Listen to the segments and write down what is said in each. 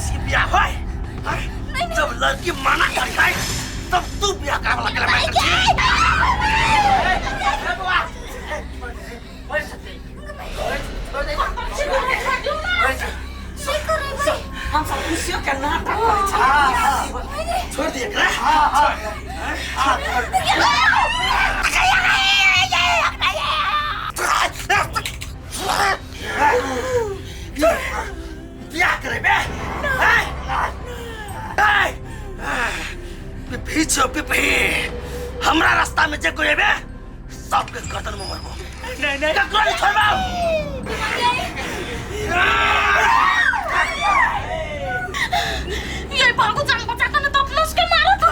छी बियाह होय हैं? जब लड़की मना कर है तब तू बियाह करावे लगे मैं कर छी हम सब खुशियों के नाटक करै छी। छोड़ दिए एकरा। बियाह करेबे पिपही छो पिपही हमरा रास्ता में जे कोई एबे सबके गर्दन में मरबो नहीं नहीं ककरो नहीं छोड़बो ये बाबू जान बचा कर तो अपना उसके मारो था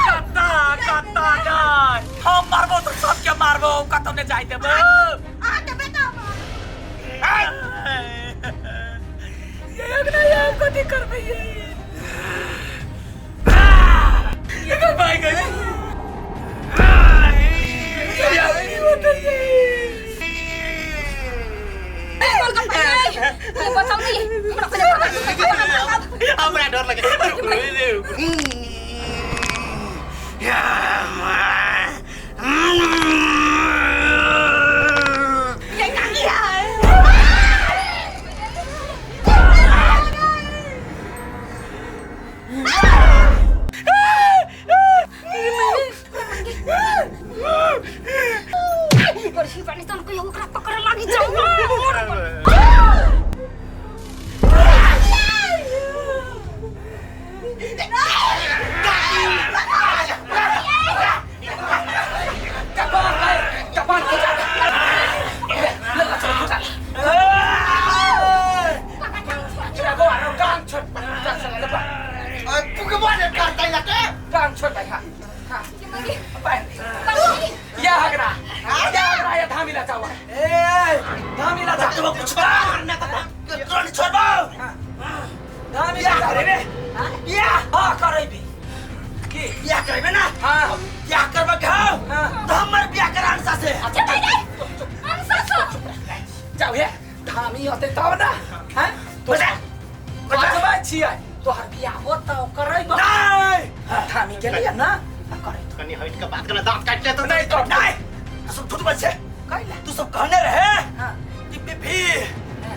कत्ता कत्ता गाय हम मारबो तो सबके मारबो कतौ ने जाय देबो ये अगला ये हम कथी करबै ये ये कर भाई गई ये नहीं बताइए बचाउ नहीं हमरा पहिले हमरा डर लगे ये काकी है बरसी पानी तन कोई ओकरा पकड़ लागी जाऊ कपार खुजा ले ला चल खुजा गांग छोड़ गांग छोड़ ले पुगबा ने करतै लके गांग छोड़ भाई हां हां या हगरा या हगरा या धामी ला चावा ए धामी ला तो कुछ ना ककरो नहीं छोड़बो धामी ला बियाह करेबे बियाह हां करैबी की बियाह करेबे ना हां बियाह करबे खाओ हाँ। तो हमर बियाह करा अनसा से जाओ हे धामी होते तब ना हैं तो बजा बजबै छियै तोहर बियाह होतौ करैबो नहीं धामी के लिए ना करै कनी हट के बात करना दांत काट ले तो नहीं तो नहीं तू सब झूठ बोल छे कैला तू सब कहने रहे हाँ। कि बेबी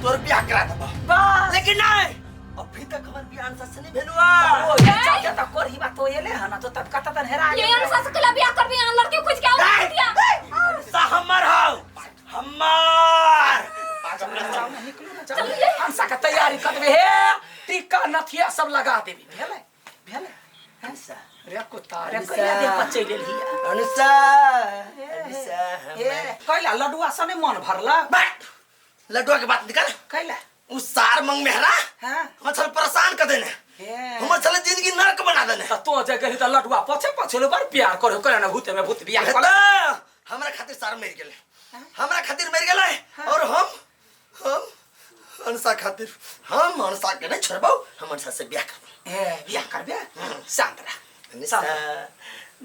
तोर बियाह करा देबो बस लेकिन नहीं अभी तक हमर बियाह अनसा से नहीं भेलुआ ओ चाचा त करही बा तो एले हन तो तब कत तन हेरा ये अनुसार से कला बियाह करबी आन लड़की खोज के आओ दिया सा हमर हौ हमर जाओ ना निकलू ना जाओ अंसा के तैयारी कर देबे हे टीका नथिया सब लगा देबे भेलै भेलै अनुसा रे कुत्ता रे कैला दे पर चलि एलही अनुसा अनुसा हे कैला लडुआ से नहीं मन भरला बैठ लड्डुआ के बात निकाल कैला उ सार मंग मेहरा हाँ हमर छल परेशान कर देने हे हमर छल जिंदगी नरक बना देने त तो जे गेली त लडुआ पछे पछे लो बड़ प्यार करो करे ना भूते में भूत बियाह कर हमरा खातिर सार मर गेले हमरा खातिर मर गेले और हम अनसा खातिर हम अनसा के नहीं छोड़बो हम अनसा से बियाह करबो ए बियाह करबे शांत रह अनसा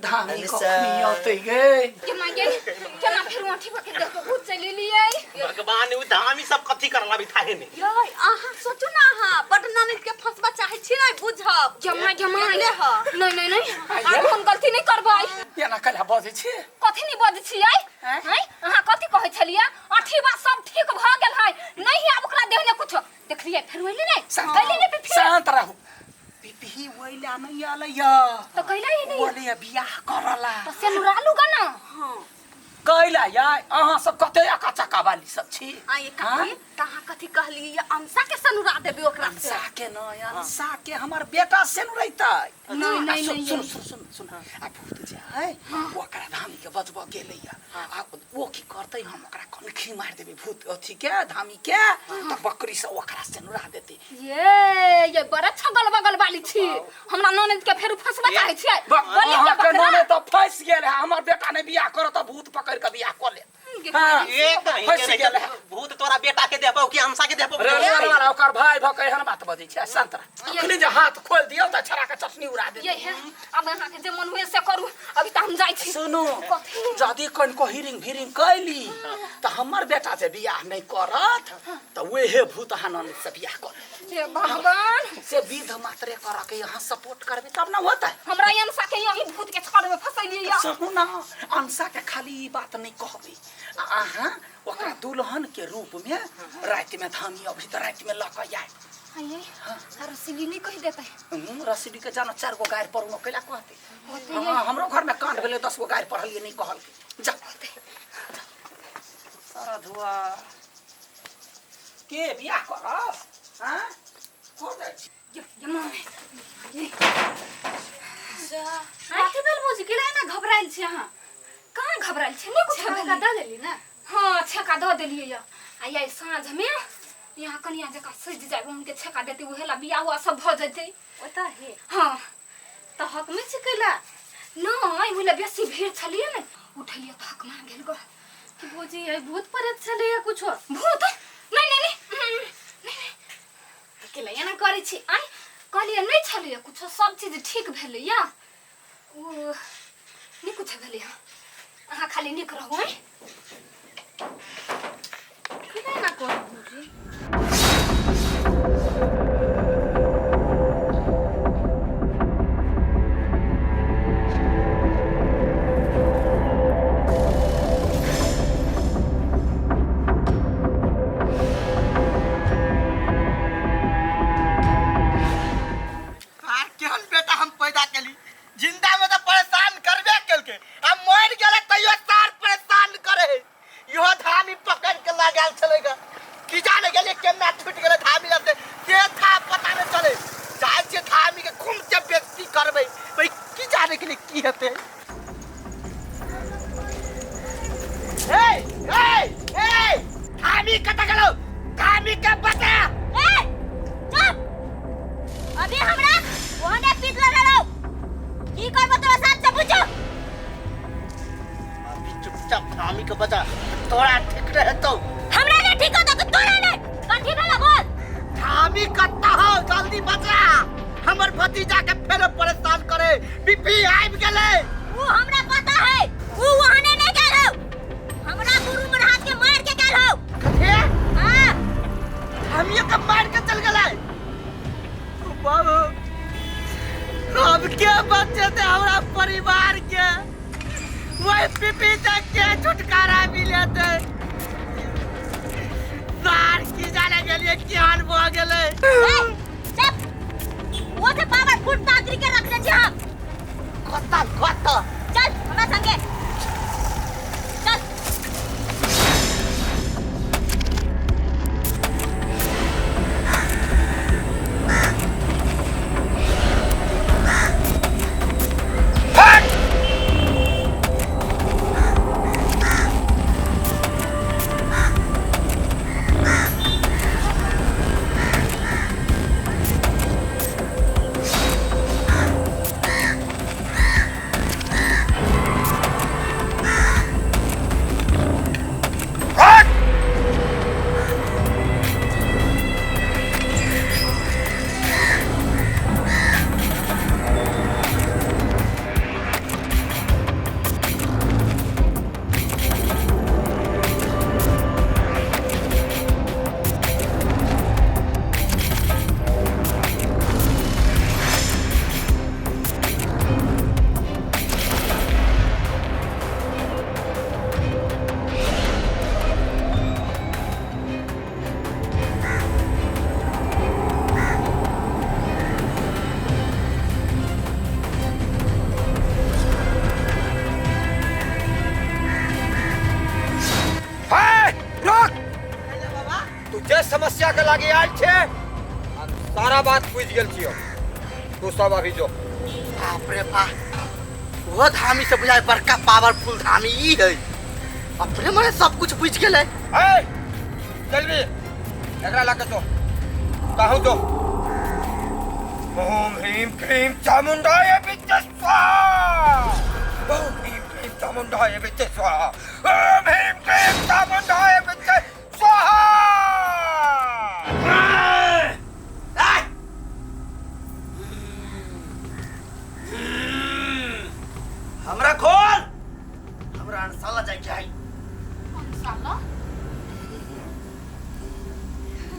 धामी अनसा। कखनी औतै गे केना गे केना फेर वहाँ ठीक के देखो भूत चलि लियै भगवान उ धामी सब कथी करला भी थाहे ने यै अहाँ सोचू ना अहाँ बड ननद के फंसबा चाहै छी नै बुझब जमा जमा ले ह नहीं नहीं नहीं आब हम गलती नहीं करबै एना कैला बजै छी कथी नहीं बजै छियै हैं अहाँ कथी कहै छलियै अथी बात सब ठीक भऽ गेल है नहीं आब ओकरा देहने कुछो देखलियै फेर ओइले नहीं कैले नहीं फिर शांत रहू पिपही ओइला नहीं आलैया तो कैला ही नहीं बोले बियाह करला तो से नुरालू गा ना कैला या अहाँ सब कते अका चका वाली सब छी आ ये काकी त अहाँ कथी कहली ये अंसा के सनुरा देबी ओकरा से अंसा के न अंसा के हमर बेटा से नु रहितै नहीं, नहीं, आ, सुन नहीं, सुन नहीं। सुन सुन सुन आ भूत जे है ओकरा धामी के बजबऽ गेलैया आ ओ की करतै हम ओकरा कनखी मारि देबै भूत अथी के धामी के तऽ बकरी से ओकरा से नुरा देतै ये ये बड़ा छगल बगल वाली छी हमरा ननद के फेर फंसबा चाहै छियै बोली के अहाँके बकरा ननद तऽ फँसि गेल है हमर बेटा नहि बियाह करत तऽ भूत पकड़ि कऽ बियाह कऽ लेत हाँ, ए कहीं फँसि के गेल है भूत तोरा बेटा के देबौ कि अंसा के देबौ रे रे वाला ओकर भाई भऽ के एहन बात बजै छै संतरा अखनी जे हाथ खोलि दियौ तऽ छड़ा के चटनी उड़ा देत ये है अब अहाँ के जे मन हुए से करू अभी तऽ हम जाइ छी सुनू जदि कनिको हिरिंग भिरिंग कैली तऽ हमर बेटा जे बियाह नहि करत तऽ वेहे भूत अहाँ ननद से बियाह कर। हे भगवान, से विध मात्रे करऽ के यहाँ सपोर्ट करबे तब न होतै। हमरा अंशा के यही भूत के छड़ में फसैलियै या। सुनू न, अंशा के खाली ई बात नहीं कहबे, आ अहाँ ओकरा दुल्हन के रूप में राति में धामी अभी तऽ राति में लऽ कऽ आयब। आइए, रसीली नहीं कहि देतै। रसीली के जानो 4 गो गारि पढ़ू कैला कहते। होतै। हाँ, हमरो घर में कांड भेलै 10 गो गारि पढ़लियै नहीं कहलकै। जा सारा धुआ के बियाह करब? हाँ हो जाइ छी। ये मामे कथी भेल भौजी, केला एना घबरायल छी अहाँ? कहाँ घबरायल छी? नहीं कुछ छेका भेलै। दऽ देली ना? हाँ छेका दऽ देलियै या। आ ये साँझ में यहाँ कनिया जकाँ सजि जाय, उनके छेका देतै, उहे ला बियाह हुआ सब भऽ जेतै। ओतऽ हे? हाँ। तऽ हक में छी कैला? नहीं, ओहि ला बेसी भीड़ छलियै ने, उठलियै तऽ हक मार गेल गो। कि भौजी ये भूत प्रेत छलैया कुछो? भूत? नहीं नहीं नहीं, नहीं नहीं, केला एना करै छी? आइ कहलियै नहीं छलैया कुछो, सब चीज ठीक भेलैया, ओ नहीं कुछ भेलैया, अहाँ खाली नीक रहू। आइ केला एना करू भौजी? आर केहन बेटा हम पैदा केली, जिंदा में तो परेशान करबे केलके, आ मर गेले तैयो सार परेशान करे। इहो धामी पकड़ के लगाल छलेगा, की जाने गेले केना छूट गेले धामी से, के था पता नहीं चले। जाय छे धामी के घूम के बेइज्जती करबे, भाई की जाने के लिए की हेते। ए ए ए धामी कत गेलो? धामी के बता। ए चुप, अभी हमरा ओहने पीट लगल हौ, की करबो तोरा साथ से पूछो। अभी चुपचाप धामी के बता, तोरा ठीक रहतो। हमरा नहीं ठीक होतो तो तोरा नहीं, कथी भेलो बोल? धामी कत्ता हो, जल्दी बचा, हमर भतीजा के फेरो परेशान करे, बीपी आबि गेलै। वो हमरा पता है, वो वहाने नहीं गेल हौ, हमरा गुरु महाराज के मार के गेल हौ। कथी? हां। हमियो के मार के चल गेलै। बाबू अब के बचेते हमरा परिवार के, वही पीपी तक के छुटकारा मिलेते। सार की जाने गेलिए केहन भऽ गेलै। ए चुप, वो से पावर फुट तांत्रिक के रखने छी हम। कत्ता कत्ता चल हमरा संगे चल। तू जे समस्या के लागे आयल छे, हम सारा बात बुझ गेल छियो, तू सब अभी जो। बाप रे बाप, वो धामी से बुझाय बड़का पावरफुल धामी ई है, अपने मने सब कुछ बुझ गेलै। ए चलबी एकरा लके जो, कहू जो। ओम ह्रीं क्लीं चामुंडाय विच्चे स्वाहा, ओम ह्रीं क्लीं चामुंडाय विच्चे स्वाहा, ओम ह्रीं क्लीं चामुंडाय विच्चे स्वाहा। हमरा खोल। हमरा अनसाला जाय के है। साला।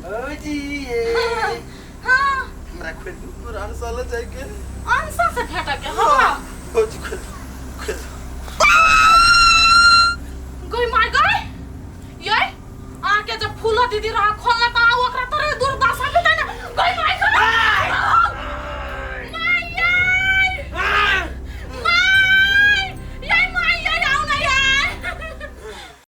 ओ जी हाँ। हमरा खोल दू, हमरा अनसाला जाय के। अनसा से भेट के हमरा। ओ जी खोल दू, खोल दू। गई मार गई ये आके जब फूलो दीदी रहा खोल